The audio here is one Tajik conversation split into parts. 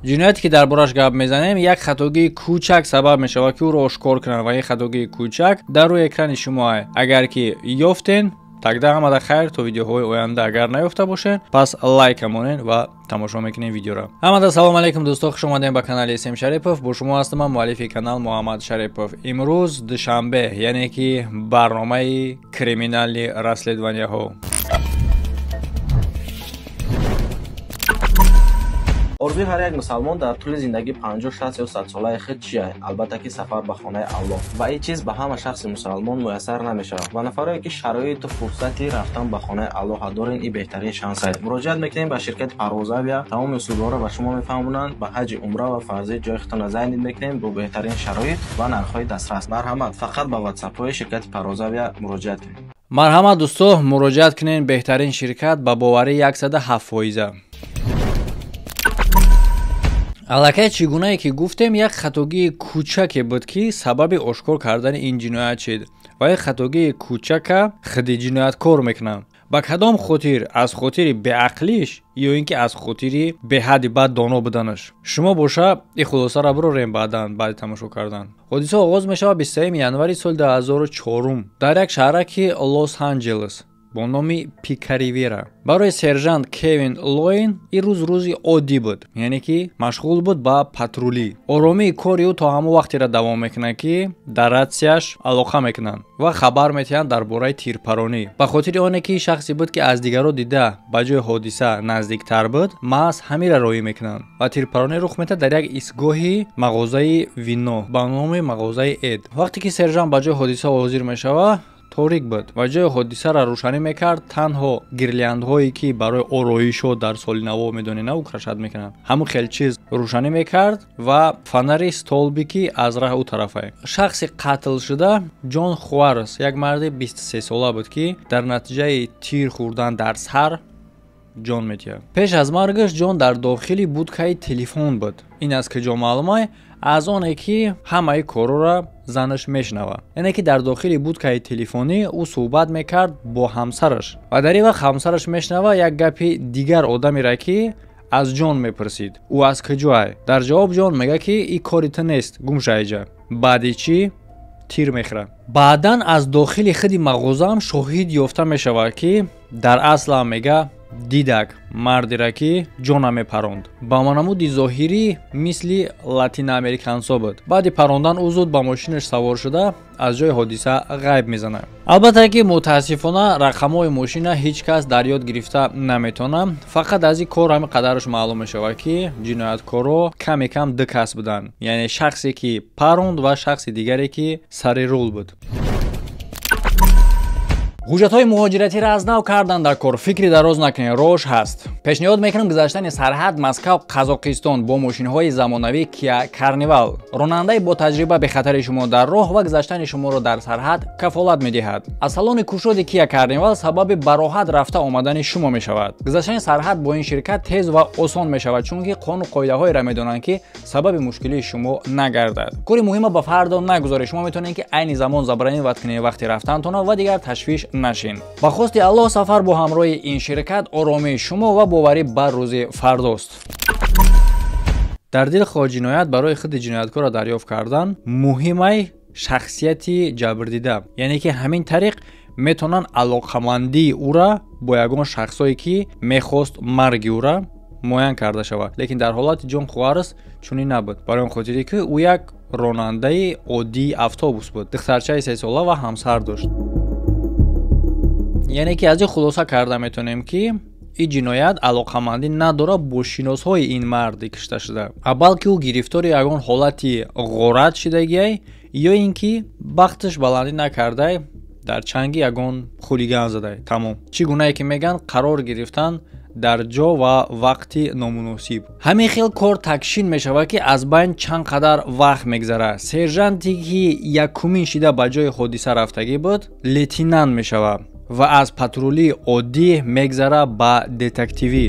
Ҷинояте ки дар бораш гап мезанем, як хатогии кӯчак сабаб мешавад, ки ӯро ошкор кунанд ва ин хатогии кӯчак дар рӯи экрани шумо. Агар ки ёфтен, тогда ҳамада хайр, то видеоҳои оянда. Агар наёфта бошед, пас лайка монен ва тамошо мекунем видеоро. Ҳамада салом алейкум, дӯсто, хуш омадем ба канали Сем Шарипов. Бо шумо ҳастам ман, муаллифи канал Муҳаммад Шарипов. Имрӯз душанбе, яъне ки барномаи криминални расследованияҳо. Орзуи ҳар як мусалмон дар тӯли зиндагӣ 50, 60 ё 100 солаи худ чия? Албатта ки сафар ба хонаи Аллоҳ. Ва ин чиз ба ҳама шахси мусалмон муяссар намешавад. Ва нафарое ки шароиту фурсати рафтан ба хонаи Аллоҳ дорен, ин беҳтарин шанс аст. Муроҷиат мекунем ба ширкати Парвозавия, тамоми услубҳоро ба шумо мефаҳмонанд. Ба ҳаҷи умра ва фарзӣ ҷои худтонро зайнид мекунем бо беҳтарин шароит ва нархҳои дастрас. Марҳамат, фақат ба ватсапҳои ширкати Парвозавия муроҷиат кунед. Марҳамат дӯсто, муроҷиат кунед, беҳтарин ширкат ба боварӣ 107%. Аллакай чӣ гунае ки гуфтем, як хатогии кӯчаке буд, ки сабаби ошкор кардани ин ҷиноят шид ва ин хатогии кӯчака худи ҷинояткор мекунад. Ба кадом хотир? Аз хотири беақлиш ё ин ки аз хотири беҳадди бад доно буданаш? Шумо боша ин хулосаро бирорем баъдан, баъди тамошо кардан. Ҳодиса оғоз мешавад 23 январи соли 2004 дар як шаҳраки Лос-Анҷелес бо номи Пикаривера. Барои сержант Кевин Лоин ин рӯз рӯзи оддӣ буд, яъне ки машғул буд ба патрулӣ. Оромии кори ӯ то ҳамон вақтера давом мекунад, ки дар ратсияш алоқа мекунанд ва хабар метиҳанд дар бораи тирпаронӣ. Ба хотири оне ки шахсе буд, ки аз дигарро дида ба ҷои ҳодиса наздиктар буд, маҳз ҳамира роҳӣ мекунанд ва тирпаронӣ рух метиҳад дар як истгоҳи мағозаи вино ба номи мағозаи Эд. Вақте ки сержант ба ҷои ҳодиса ҳозир мешавад, торик буд ва ҷои ҳодисаро рӯшанӣ мекард танҳо гирляндҳое, ки барои ороишҳо дар соли наво медонед, на украшат мекунанд, ҳамун хел чиз рӯшанӣ мекард ва фонари столбе, ки аз раҳ ӯ тарафае. Шахси қатл шуда Ҷон Хуарес, як марди 23сола буд, ки дар натиҷаи тир хӯрдан дар сар ҷон метиҳад. Пеш аз маргаш Ҷон дар дохили будкаи телефон буд. Ин аз куҷо маълумай? Аз оне ки ҳамаи корора занаш мешунавад. Яъне ки дар дохили будкаи телефонӣ ӯ суҳбат мекард бо ҳамсараш ва дар ин вақт ҳамсараш мешунава як гапи дигар одамеро, ки аз Ҷон мепурсид: ӯ аз куҷоай? Дар ҷавоб Ҷон мегӯяд, ки ин кори ту нест, гум шаиҷа. Баъди чӣ тир мехӯрад. Баъдан аз дохили худи мағозаам шоҳид ёфта мешавад, ки дар аслам мега дидак мардеро, ки ҷона мепаронд. Ба манамуди зоҳирӣ мисли латиноамерикансо буд. Баъди парондан ӯ зуд ба мошинаш савор шуда аз ҷои ҳодиса ғайб мезанад. Албатта ки мутаассифона рақамҳои мошина ҳеҷ кас дар ёд гирифта наметавонад. Фақат аз ин кор ҳамин қадараш маълум мешавад, ки ҷинояткоро каме кам ду кас буданд, яъне шахсе ки паронд ва шахси дигаре, ки сари рул буд. Ҳуҷҷатҳои муҳоҷиратиро аз нав кардан дар кор, фикри дароз накунед, рош ҳаст. Пешниҳод мекунам гузаштани сарҳад Москав Қазоқистон бо мошинҳои замонавӣ Kia Carnival. Ронандаи бо таҷриба бехатари шумо дар роҳ ва гузаштани шуморо дар сарҳад кафолат медиҳад. Аз салони кушоди Kia Carnival сабаби бароҳат рафта омадани шумо мешавад. Гузаштани сарҳад бо ин ширкат тез ва осон мешавад, чунки қонуну қоидаҳоеро медонанд, ки сабаби мушкилии шумо нагардад. Кори муҳима ба фардо нагузоред. Шумо метавонед, ки айни замон забронировать кунед вақти рафтантона ва дигар ташвиш нашин. Ба хости Аллоҳ сафар бо ҳамроҳи ин ширкат оромии шумо ва боварӣ бар рӯзи фардост. Дар дилхоҳ ҷиноят барои худи ҷинояткорро дарёфт кардан муҳимай шахсияти ҷабрдида, яъне ки ҳамин тариқ метавонанд алоқамандии ӯра бо ягон шахсое, ки мехост марги ӯра, муайян карда шавад. Лекин дар ҳолати Ҷон Хуарес чунин набуд, барои он хотире ки ӯ як ронандаи оддии автобус буд, духтарчаи сесола ва ҳамсар дошт. Яъне ки аз ин хулоса карда метавонем, ки ин ҷиноят алоқамандӣ надорад бо шиносҳои ин марди кушташуда, балки ӯ гирифтори ягон ҳолати ғорат шидагиай ё ин ки бахташ баландӣ накардай, дар чанги ягон хулиган задай. Тамом. Чӣ гунае ки мегӯянд, қарор гирифтан дар ҷо ва вақти номуносиб. Ҳамин хел кор такшин мешавад, ки аз байн чанд қадар вақт мегзарад. Сержанте ки якумин шида ба ҷои ҳодиса рафтагӣ буд, лейтенант мешавад ва аз патрулии оддӣ мегзара ба детективӣ.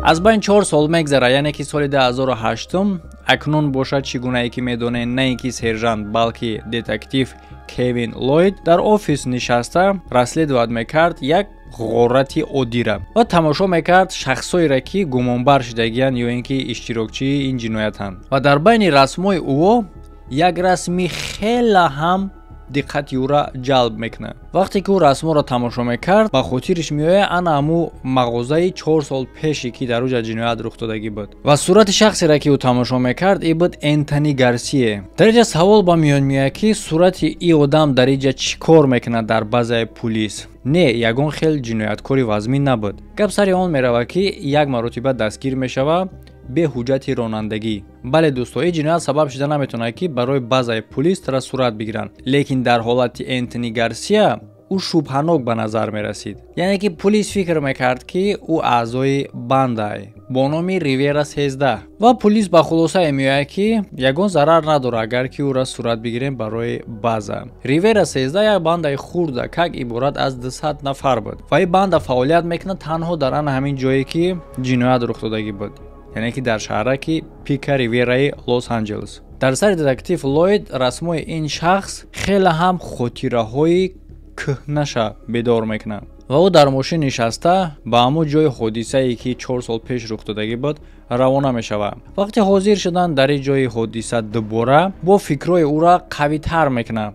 Аз байн 4 сол мегзара, яъне ки соли 2008. Акнун бошад, чӣ гунае ки медонед, на ин ки сержант, балки детектив Кевин Лойд дар офис нишаста расследовать мекард як ғорати оддира ва тамошо мекард шахсҳоеро, ки гумонбар шудагиянд ё ин ки иштирокчии ин ҷиноятанд. Ва дар байни расмҳои ӯо як расми хела ҳам диққати ӯра ҷалб мекунад. Вақте ки ӯ расмҳоро тамошо мекард, ба хотириш меояд ана ҳаму мағозаи 4 сол пеше, ки дар уҷа ҷиноят рух додагӣ буд. Ва сурати шахсеро, ки ӯ тамошо мекард, и буд Энтони Гарсие. Дар инҷа савол ба миён меояд, ки сурати и одам дар инҷа чӣ кор мекунад дар базаи пулис? Не, ягон хел ҷинояткори вазмин набуд. Гап сари он меравад, ки як маротиба дастгир мешавад бе ҳуҷҷати ронандагӣ. Бале, дӯсто, ин ҷиноят сабаб шуда наметавонад, ки барои базаи пулис тара сурат бигиранд, лекин дар ҳолати Энтони Гарсия ӯ шубҳанок ба назар мерасид. Яъне ки пулис фикр мекард, ки ӯ аъзои бандай бо номи Ривера 13, ва пулис ба хулосае меояд, ки ягон зарар надорад, агар ки ӯра сурат бигирем барои база. Ривера 13 як бандаи хурда как иборат аз 200 нафар буд ва ин банда фаъолият мекунад танҳо дар ана ҳамин ҷое, ки ҷиноят рух додагӣ буд, яъне ки дар шаҳраки Пика Ривераи Лос Анҷелес. Дар сари детектив Лойд расмҳои ин шахс хеле ҳам хотираҳои кӯҳнаша бедор мекунад ва ӯ дар мошин нишаста ба ҳамон ҷои ҳодисае, ки 4 сол пеш рух додагӣ буд, равона мешавад. Вақте ҳозир шудан дар ин ҷои ҳодиса, дубора бо фикрҳои ӯра қавитар мекунад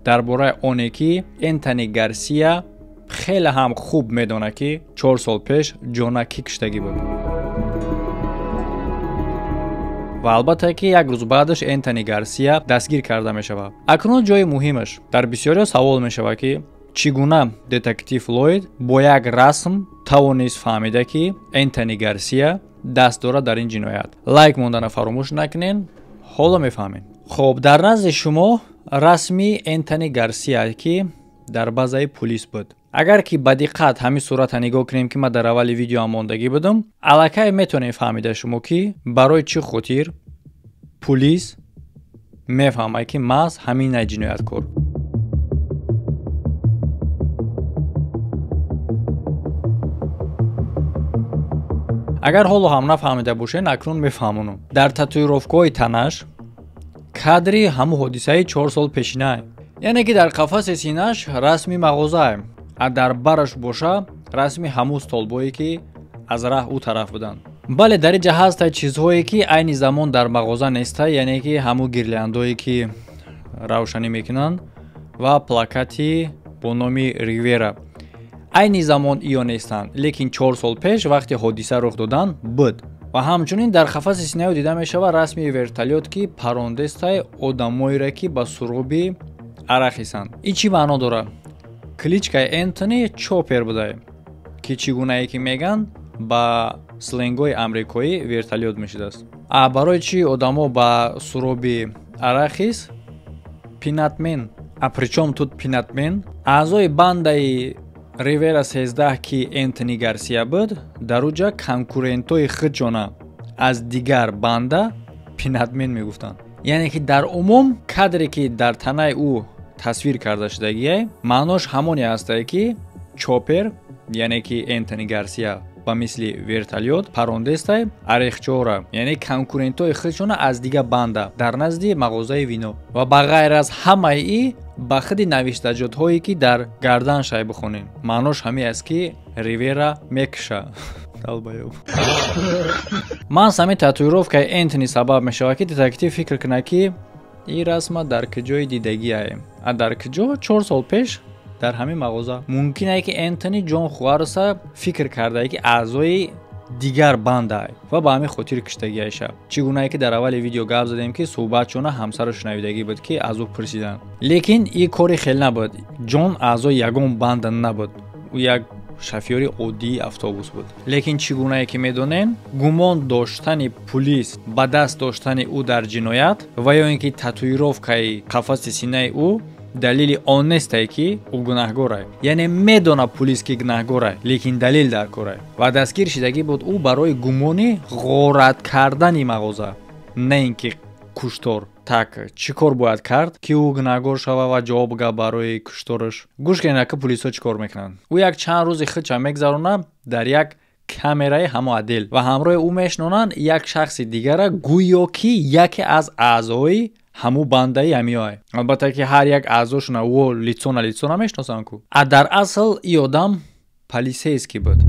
дар бораи оне, ки Энтони Гарсия хеле ҳам хуб медонад, ки 4 сол пеш ҷона кӣ куштагӣ буд. Ва албатта, ки як рӯз баъдаш Энтони Гарсия дастгир карда мешавад. Акнун ҷои муҳимаш: дар бисёриҳо савол мешавад, ки чӣ гуна детектив Лойд бо як расм тавонист фаҳмида, ки Энтони Гарсия даст дорад дар ин ҷиноят. Лайк мондана фаромӯш накунен, ҳоло мефаҳмем. Хоб, дар назди шумо расми Энтони Гарсия, ки дар базаи пулис буд. Агар ки ба диққат ҳамин сурата нигоҳ кунем, ки ман дар аввали видеоам мондагӣ будам, аллакай метавонем фаҳмида шумо, ки барои чӣ хотир пулис мефаҳмад, ки маҳз ҳамин ай ҷинояткор. Агар ҳоло ҳам нафаҳмида бошед, акнун мефаҳмонам. Дар татуировкаҳои танаш кадри ҳамун ҳодисаи 4 сол пешинае, яъне ки дар қафаси синаш расми мағозае, а дар бараш боша расми ҳамун столбое, ки аз раҳ ӯ тараф буданд. Бале, дар инҷа ҳастанд чизҳое, ки айни замон дар мағоза неста, яъне ки ҳамун гирляндое, ки равшанӣ мекунанд, ва плакати бо номи Ривера. Айни замон иё нестанд, лекин 4 сол пеш вақте ҳодиса рух додан буд. Ва ҳамчунин дар қафаси синаё дида мешавад расми вертолёт, ки парондестай одамоеро, ки ба суруби арақ ҳисанд. Ин чӣ маъно дорад? Кличкаи Энтони Чоппер будае, ки чӣ гунае ки мегӯянд, ба сленгҳои амрикоӣ вертолёт мешудааст. А барои чӣ одамо ба суроби арахис Пинатмен? А причём тут Пинатмен? Аъзои бандаи Ривера 13, ки Энтони Гарсия буд, дар уҷа конкурентҳои худшона аз дигар банда Пинатмен мегуфтанд. Яъне ки дар умум кадре, ки дар танаи ӯ тасвир карда шудагие, маънош ҳамоне ҳастае, ки Чоппер, яъне ки Энтони Гарсия, ба мисли вертолёт парондестай арехчора, яъне конкурентҳои худшона аз дигар банда дар назди мағозаи вино. Ва ба ғайр аз ҳамаи и ба худи навиштаҷотҳое, ки дар гардан шай бихонем, маънош ҳамин аст, ки Ривера мекуша. Долбоёб. Маҳз ҳамин татуировкаи Энтони сабаб мешавад, ки детектив фикр кунад, ки ин расма дар куҷои дидагиае. А дар куҷо? 4 сол пеш дар ҳамин мағоза. Мумкин ае, ки Энтони Ҷон Хуареса фикр кардае, ки аъзои дигар бандае ва ба ҳамин хотир киштагиаша. Чӣ гунае ки дар аввали видео гап задем, ки суҳбатшона ҳамсараш шунавидагӣ буд, ки аз ӯ пурсиданд, лекин ин кори хел набуд. Ҷон аъзои ягон банда набуд, ӯ як шофёри оддии автобус буд. Лекин чӣ гунае ки медонем, гумон доштани пулис ба даст доштани ӯ дар ҷиноят ва ё ин ки татуировкаи қафаси синаи ӯ далели он нестае, ки ӯ гунаҳгорае. Яъне медонад пулис, ки гунаҳгорае, лекин далел дар корае. Ва дастгир шидагӣ буд ӯ барои гумони ғорат кардани мағоза, на ин ки куштор. Так чӣ кор бояд кард, ки ӯ гунаҳгор шава ва ҷавоб га барои куштораш? Гӯш кунед, ки пулисҳо чӣ кор мекунанд. Ӯ як чанд рӯзи худша мегзаронад дар як камераи ҳамо отдел ва ҳамроҳи ӯ мешинонанд як шахси дигара, гӯё ки яке аз аъзои ҳамун бандаи ҳамиёе. Албатта, ки ҳар як аъзошона ӯ лицо на лицо намешиносанд ку. А дар асл и одам полицейский буд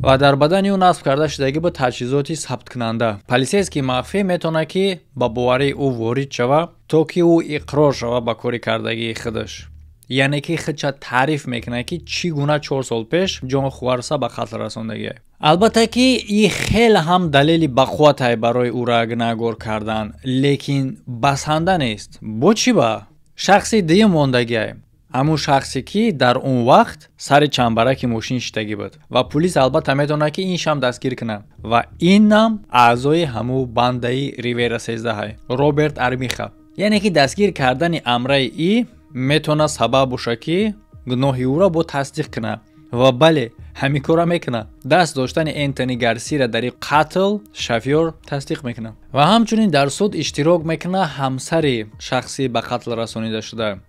ва дар бадани ӯ насб карда шудагӣ буд таҷҳизоти сабткунанда. Полицейский махфӣ метавонад, ки ба боварии ӯ ворид шава, то ки ӯ иқрор шава ба кори кардагии худаш, яъне ки худша таъриф мекунад, ки чӣ гуна 4 сол пеш Ҷон Хуарса ба қатл расондагиа. Албатта, ки и хеле ҳам далели бақувватай барои ӯра гунаҳгор кардан, лекин басанда нест. Бо чӣ ба шахси дуюм мондагиай, ҳамун шахсе, ки дар он вақт сари чамбараки мошин шиштагӣ буд, ва пулис албатта метавонад, ки ин шам дастгир кунад, ва инам аъзои ҳамун бандаи Ривера сездаҳай, Роберт Армиха. Яъне ки дастгир кардани амраи и метавонад сабаб бошад, ки гуноҳи ӯро бо тасдиқ кунад. Ва бале, ҳамин корра мекунад. Даст доштани Энтони Гарсира дар ин қатл шофёр тасдиқ мекунад. Ва ҳамчунин дар суд иштирок мекунад ҳамсари шахси ба қатл расонида шуда,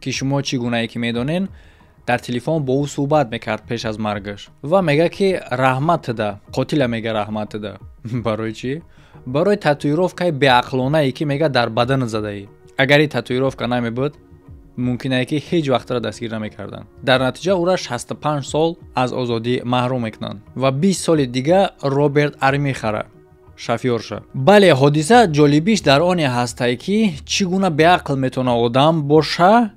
ки шумо чӣ гунае ки медонен, дар телефон бо ӯ суҳбат мекард пеш аз маргаш, ва мега, ки раҳмат туда қотила, мега раҳмат туда. Барои чӣ? Барои татуировкаи беақлонае, ки мега дар бадан задаӣ. Агар ин татуировка намебуд, мумкин ки ҳеҷ вақтро дастгир намекарданд. Дар натиҷа ӯра 65 сол аз озодӣ маҳрум мекунанд ва 20 соли дига Роберт Армихара, шофёрша. Бале, ҳодиса ҷолибиш дар оне ҳастае, ки чӣ гуна беақл метавона одам боша,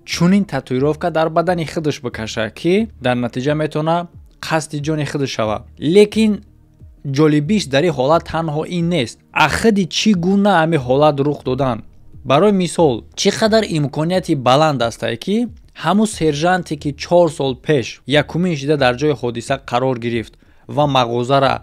чунин татуировка дар бадани худаш бикаша, ки дар натиҷа метавона қасди ҷони худаш шавад. Лекин ҷолибиш дар ин ҳолат танҳо ин нест, ахиди чӣ гуна ҳамин ҳолат рух додан. Барои мисол, чӣ қадар имконияти баланд астае, ки ҳамун сержанте, ки 4 сол пеш якумин шида дар ҷои ҳодиса қарор гирифт ва мағозара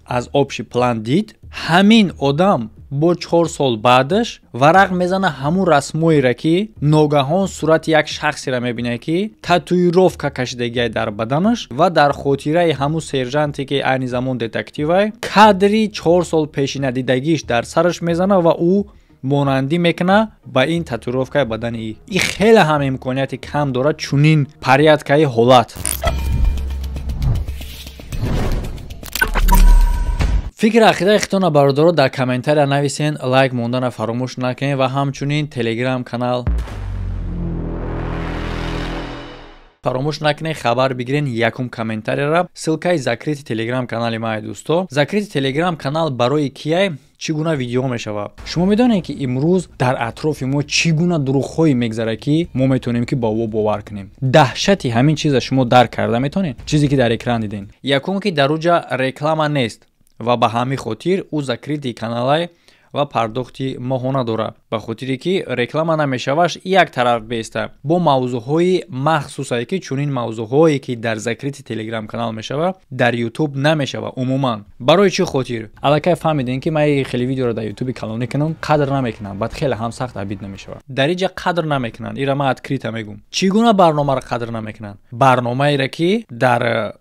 аз общий план дид, ҳамин одам бо 4 сол баъдаш варақ мезана ҳамун расмоеро, ки ногаҳон сурати як шахсеро мебинад, ки татуировка кашидагиай дар баданаш, ва дар хотираи ҳамун сержанте, ки айни замон детективай, кадри 4 сол пешина дидагиш дар сараш мезана ва ӯ монандӣ мекуна ба ин татуировкаи бадани. И хеле ҳам имконияти кам дорад чунин порядкаи ҳолат. Фикри ақидаи худтона, бародаро, дар комментария нависен, лайк мондана фаромӯш накунед ва ҳамчунин телеграм канал фаромӯш накунед, хабар бигирен. Якум комментарияра ссылкаи закрытый телеграм канали май, дӯсто. Закрытый телеграм канал барои кияй, чӣ гуна видео мешавад? Шумо медонед, ки имрӯз дар атрофи мо чӣ гуна дурӯғҳое мегзарад, ки мо метавонем, ки ба ӯ бовар кунем. Даҳшати ҳамин чиза шумо дарк карда метавонед, чизе ки дар экран дидем. Якум, ки дар уҷа реклама нест ва ба ҳамин хотир ӯ закрытый каналай ва пардохти моҳона дорад. Ба хотире ки реклама намешаваш, як тараф беста, бо мавзӯъҳои махсусае, ки чунин мавзӯъҳое, ки дар закрытый телеграм канал мешавад, дар Ютуб намешавад умуман. Барои чӣ хотир? Аллакай фаҳмидем, ки ман хеле видеоро дар Ютуби калонӣ кунам, қадр намекунам, баъд хеле ҳам сахт обид намешавад. Дар инҷа қадр намекунанд, ира ман открыто мегӯм. Чӣ гуна барномаро қадр намекунанд? Барномаеро, ки дар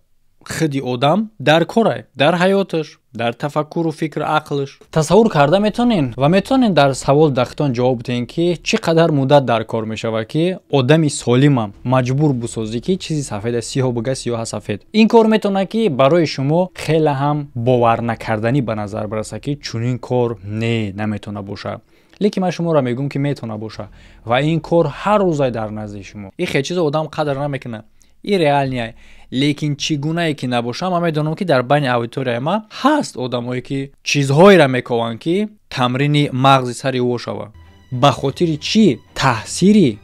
худи одам дар корай, дар ҳаёташ, дар тафаккуру фикру ақлш. Тасаввур карда метавонен ва метавонен дар савол дахтон ҷавоб диҳен, ки чӣ қадар муддат дар кор мешавад, ки одами солимам маҷбур бисозӣ, ки чизи сафеда сиёҳ буга, сиёҳа сафед. Ин кор метавонад, ки барои шумо хеле ҳам боварнакарданӣ ба назар бирасад, ки чунин кор не наметавона бошад, лекин ман шуморо мегӯм, ки метавона бошад, ва ин кор ҳар рӯзай дар назди шумо. Ин хел чизо одам қадр намекунад, ин реальный. Лекин чӣ гунае ки набошам, ман медонам, ки дар байни аудиторияи ман ҳаст одамое, ки чизҳоеро мекованд, ки тамрини мағзи сари ӯ шавад. Ба хотири чӣ? Таъсири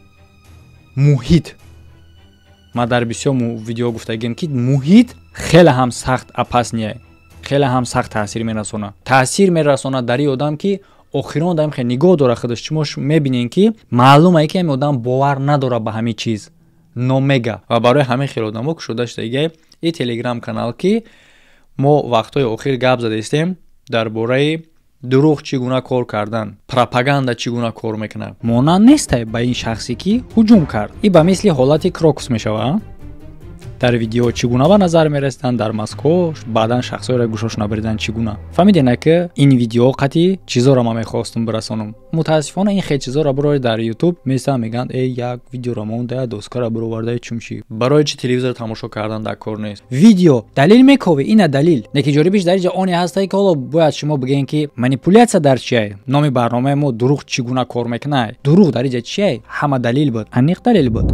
муҳит. Ман дар бисёр видео гуфтагием, ки муҳит хеле ҳам сахт опасный, хеле ҳам сахт таъсир мерасонад. Таъсир мерасонад дар ин одам, ки охирон одам хеле нигоҳ дорад худаш. Шумо мебинед, ки маълумае, ки ҳамин одам бовар надорад ба ҳамин чиз, номега. Ва барои ҳамин хел одамо кушода шудагиай и телеграм канал, ки мо вақтҳои охир гап задаистем дар бораи дурӯғ чӣ гуна кор кардан, пропаганда чӣ гуна кор мекунад. Монанд нестай ба ин шахсе, ки ҳуҷум кард. И ба мисли ҳолати Крокус мешавад. Дар видео чӣ гуна ба назар мерасиданд дар Москво, баъдан шахсҳоеро гӯшош набаридан, чӣ гуна фаҳмидена, ки ин видео қатъи чизоро ман мехостум бирасонам. Мутаассифона, ин хел чизоро барои дар Ютуб местан, мегӯянд: «Э, як видеоро монда, доскара бировардаи чумчи». Барои чӣ телевизор тамошо кардан дар кор нест? Видео далел мекови, ина далил. Неки ҷолибиш дар инҷа оне ҳастае, ки ҳоло бояд шумо бигӯен, ки манипулятсия дар чиай? Номи барномаи мо «Дурӯғ чӣ гуна кор мекунад». Дурӯғ дар инҷа чиай? Ҳама далил буд, аниқ далел буд.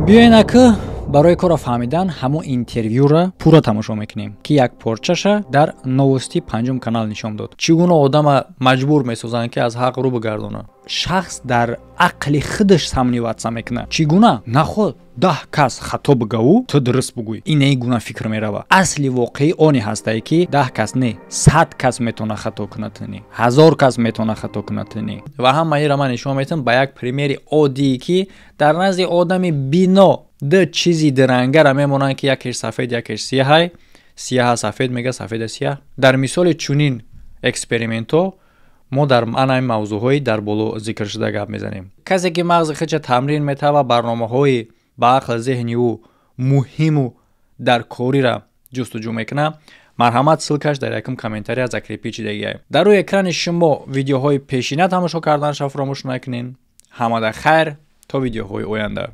Биёен, ака, барои корро фаҳмидан ҳамон интервюра пурра тамошо мекунем, ки як порчаша дар Новости Панҷум канал нишон дод. Чӣ гуна одама маҷбур месозанд, ки аз ҳақ рӯ бигардонад. Шахс дар ақли худаш сомневаться мекунад. Чӣ гуна наход 10 кас хато бигаву, ту дуруст бугӯй? Инаи гуна фикр мерава. Асли воқеӣ оне ҳастае, ки 10 кас не, 100 кас метавона хато кунад, тини 1000 кас метавона хато кунад, тини. Ва ҳамаиро ман нишон метавам ба як примери оддие, ки дар назди одами бино ду чизи дурангара мемонанд, ки якеш сафед, якеш сияҳай. Сияҳа сафед мега, сафеда сияҳ. Дар мисоли чунин экспериментҳо мо дар анаи мавзӯъҳои дар боло зикршуда гап мезанем. Касе ки мағзи худша тамрин метава, барномаҳои ба ақли зеҳни ӯ муҳиму дар корира ҷустуҷӯ мекунад, марҳамат, ссылкаш дар якум комментария закрепить шидагиай. Дар рӯи экрани шумо видеоҳои пешина тамошо карданша фаромӯш накунед. Ҳамада хайр, то видеоҳои оянда.